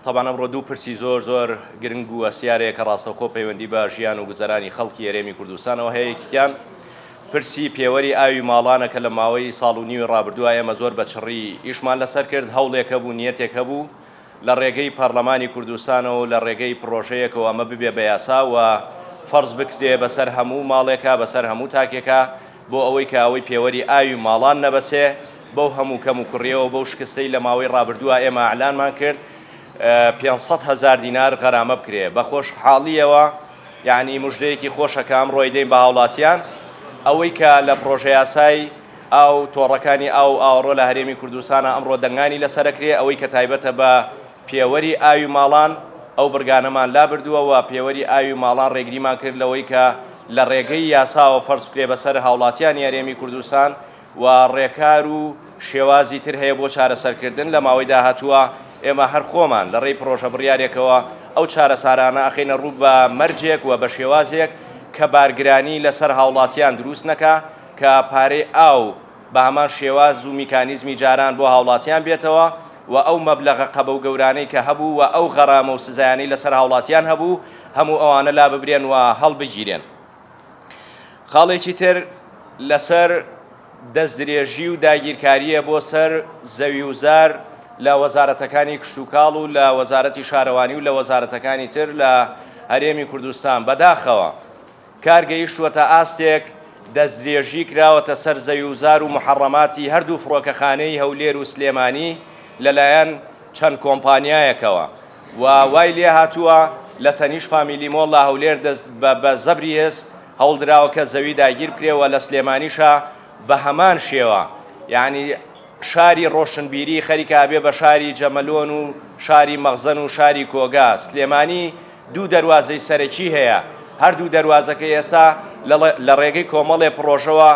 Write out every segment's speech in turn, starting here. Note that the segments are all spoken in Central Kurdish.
تەبعەن ئەمڕۆ دوو پرسی زۆر زۆر گرنگ و هەستیار هەیە کە ڕاستەوخۆ پەیوەندی بە ژیان و گوزەرانی خەڵکی هەرێمی کوردستانەوە هەیە، یەکێکیان پرسی پێوەری ئاوی ماڵانە کە لە ماوەی ساڵ و نیوی ڕابردووە ئێمە زۆر بە چڕی ئیشمان لەسەر کرد، هەوڵێک هەبوو، نیەتێک هەبوو لە ڕێگەی پەڕلەمانی کوردستانەوە و لە ڕێگەی پڕۆژەیەکەوە ئەمە ببێ بە یاسا و فەرز بکرێ بەسەر هەموو ماڵێکا، بەسەر هەموو تاکێکا بۆ ئەوەی کە ئەوەی پێوەری ئاوی ماڵان نەبەسێ بەو هەموو کەموکوڕییەوە، بەو شکستەی لە ماوەی ڕابردووە ئێمە ئیعلانمان کرد 500 هەزار دینار غەرامە بکرێ. بە خۆشحاڵییەوە یەعنی مژدەیەکی خۆشە کە ئەمڕۆ ئەیدەین بە هاوڵاتیان ئەوەی کە لە پڕۆژەیاسای ئاو تۆڕەکانی ئاو و ئاوەڕۆ لە هەرێمی کوردستانە ئەمڕۆ دەنگانی لەسەر ئەکرێ ئەوەی کە تایبەتە بە پێوەری ئاوی ماڵان ئەو بڕگانەمان لابردووە و پێوەری ئاوی ماڵان ڕێگریمان کرد لەوەی کە لە ڕێگەی یاساوە فەرز بکرێ بەسەر هاوڵاتیانی هەرێمی کوردستان و ڕێکار و شێوازی تر هەیە بۆ چارەسەرکردن لە ماوەی داهاتووە ئێمە هەر خۆمان لە ڕێی پڕۆژە بڕیارێکەوە ئەو چارەسارانە ئەخەینە ڕوو بە مەرجێک و بە شێوازێک کە بارگرانی لەسەر هاوڵاتیان دروست نەکا کە پارەی ئاو بە هەمان شێواز و میکانیزمی جاران بۆ هاوڵاتیان بێتەوە و ئەو مەبلەغە قەبە و گەورانەی کە هەبوو و ئەو غەرامە و سزایانەی لەسەر هاوڵاتیان هەبوو هەموو ئەوانە لاببرێن و هەڵبگیرێن. خاڵێکی تر لەسەر دەستدرێژی و داگیرکارییە بۆ سەر زەوی و زار لە وەزارەتەکانی کشتوکاڵ و لە وەزارەتی شارەوانی و لە وەزارەتەکانی تر لە هەرێمی کوردستان. بەداخەوە کار گەیشتووەتە ئاستێک دەستدرێژی کراوەتە سەر زەوی و زار و موحەڕەماتی هەردوو فڕۆکەخانەی هەولێر و سلێمانی لەلایەن چەند کۆمپانیایەکەوە و وای لێهاتووە لە تەنیشت فامیلی مۆڵ لە هەولێر دەست بە بە زەبری هێز هەوڵدراوە کە زەوی داگیر بکرێ و لە سلێمانیشا بە هەمان شێوە یانی شاری ڕۆشنبیری خەریکە ئەبێ بە شاری جەمەلۆن و شاری مەخزەن و شاری کۆگا سلێمانی دوو دەروازەی سەرەکی هەیە هەردوو دەروازەکەی ئێستا لە ڕێگەی کۆمەڵێ پڕۆژەوە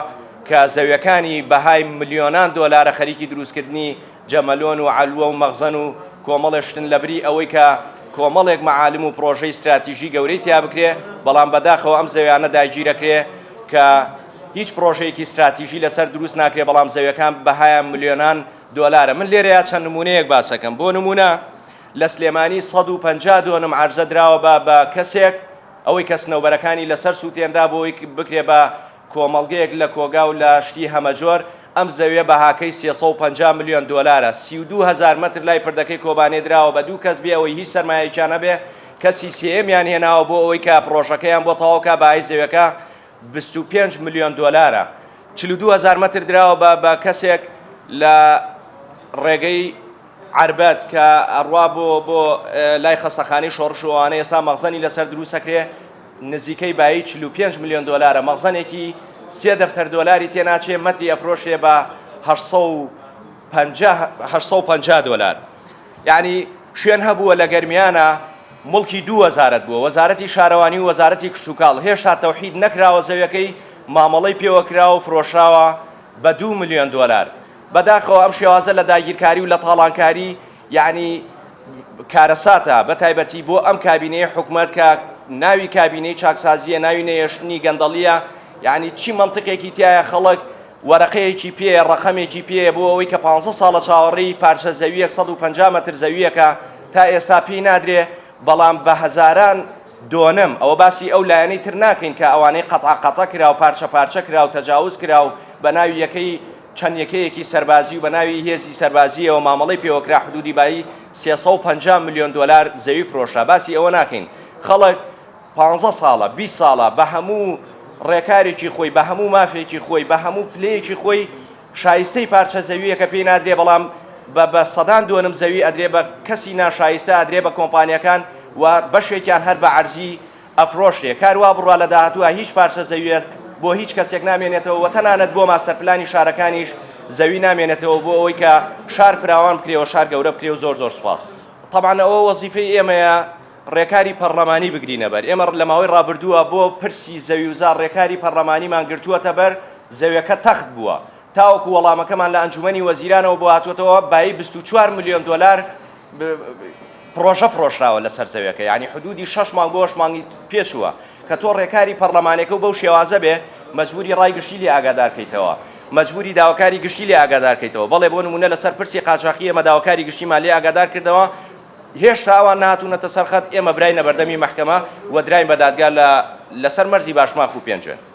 کە زەویەکانی بەهای ملیۆنان دۆلارە خەریکی دروستکردنی جەمەلۆن و عەلوە و مەخزەن و کۆمەڵێ شتن لەبری ئەوەی کە کۆمەڵێک مەعالم و پڕۆژەی ستراتیژی گەورەی تیا بکرێ بەڵام بەداخەوە ئەم زەویانە داگیرەکرێ کە هیچ پڕۆژەیەکی ستراتیژی لەسەر دروست ناکرێ بەڵام زەویەکان بەهایان ملیۆنان دۆلارە من لێرەیا چەند نمونەیەک باسەکەم بۆ نمونە لە سلێمانی 150 دۆنم عەرزە دراوە بە بە کەسێک ئەوەی کە سنەوبەرەکانی لەسەر سووتێنرا بۆ ئەوەی بکرێ بە کۆمەڵگەیەک لە کۆگا و لە شتی هەمەجۆر، ئەم زەویە بەهاکەی 350 ملیۆن دۆلارە، 32 هەزار مەتر لای پردەکەی کۆبانێ دراوە بە دوو کەس بێ ئەوەی هیچ سەرمایەکیان هەبێ، کەسی سێیەمیان هێناوە بۆ ئەوەی کە پڕۆژەکەیان بۆ تەواو کا بەهای زەویەکە 25 ملیۆن دۆلارە. 42 هەزار مەتر دراوە بە بە کەسێک لە ڕێگەی عەربەت کە ئەڕوا بۆ بۆ لای خەستەخانەی شۆڕش و ئەوانە ئێستا مەخزەنی لەسەر دروست ئەکرێ نزیکەی بایی 45 ملیۆن دۆلارە مەخزەنێکی سێ دەفتەر دۆلاری تێناچێ مەتری ئەفرۆشێ بە 850 دۆلار یعنی شوێن هەبووە لە گەرمیانە موڵکی دوو وەزارەت بووە وەزارەتی شارەوانی و وەزارەتی کشتوکاڵ هێشتا تەوحید نەکراوە زەویەکەی مامەڵەی پێوە کراوە و فرۆشراوە بە دوو ملیۆن دۆلار بەداخەوە ئەم شێوازە لە داگیرکاری و لە تاڵانکاری یەعنی کارەساتە بە تایبەتی بۆ ئەم کابینەیە حکومەت کە ناوی کابینەی چاکسازیە ناوی نەهێشتنی گەندەڵیە یەعنی چی مەنتقێکی تایە خەڵک وەرەقەیەکی پێیە ڕەقەمێکی پێیە بۆ ئەوەی کە 15 ساڵە چاوەڕێی پارچە زەویەک 150 مەتر زەویەکە تا ئێستا پێی نادرێ بەڵام بە هەزاران دۆنم ئەوە باسی ئەو لایەنەی تر ناکەین کە ئەوانەی قەتعە قەتە کرا و پارچە پارچە کرا و تەجاوز کرا و بە ناوی یەکەی چەند یەکەیەکی سەربازی و بە ناوی هێزی سەربازییەوە مامەڵەی پێوەکرا حدودی بایی 350 ملیۆن دۆلار زەوی فرۆشرا باسی ئەوە ناکەین خەڵک پانزە ساڵە 20 ساڵە بە هەموو ڕێکارێکی خۆی بە هەموو مافێکی خۆی بە هەموو پلەیەکی خۆی شایستەی پارچە زەوییەکە پێی نادرێ بەڵام بە بە سەدان دۆنم زەوی ئەدرێ بە کەسی ناشایستە ئەدرێ بە کۆمپانیەکان و بەشێکیان هەر بە عەرزی ئەفرۆشرێ کار وا بڕوا لە داهاتووە هیچ پارچە زەویەک بۆ هیچ کەسێک نامێنێتەوە و تەنانەت بۆ ماستەرپلانی شارەکانیش زەوی نامێنێتەوە بۆ ئەوەی کە شار فراوان بکرێ و شار گەورە بکرێ و زۆر زۆر سوپاس. تەبعەن ئەوە وەزیفەی ئێمەیە ڕێکاری پەڕلەمانی بگرینە بەر، ئێمە لە ماوەی ڕابردووە بۆ پرسی زەویوزار ڕێکاری پەڕلەمانیمان گرتووەتە بەر، زەویەکە تەخت بووە، تاوەکو وەڵامەکەمان لە ئەنجومەنی وەزیرانەوە بۆ هاتووەتەوە بایی 24 ملیۆن دۆلار پڕۆژە فرۆشراوە لەسەر زەویەکە، یانی حدودی شەش مانگ بۆ هەشت مانگی پێچووە، کە تۆ ڕێکاری پەڕلەمانەکە و بەو شێوازە بێ مەجبوری ڕای گشتی لێ ئاگادار کەیتەوە، مەجبوری داواکاری گشتی لێ ئاگادار کەیتەوە، بەڵێ بۆ نموونە لەسەر پرسی قاچاخی ئێمە داواکاری گشتیمان لێ ئاگادار کردەوە. هێشتا ئەوان نەهاتوونەتە سەر خەت، ئێمە براینە بەردەمی مەحکەمە و دراین بە دادگا لە لەسەر مەرزی باشماخ و پێنجوێن.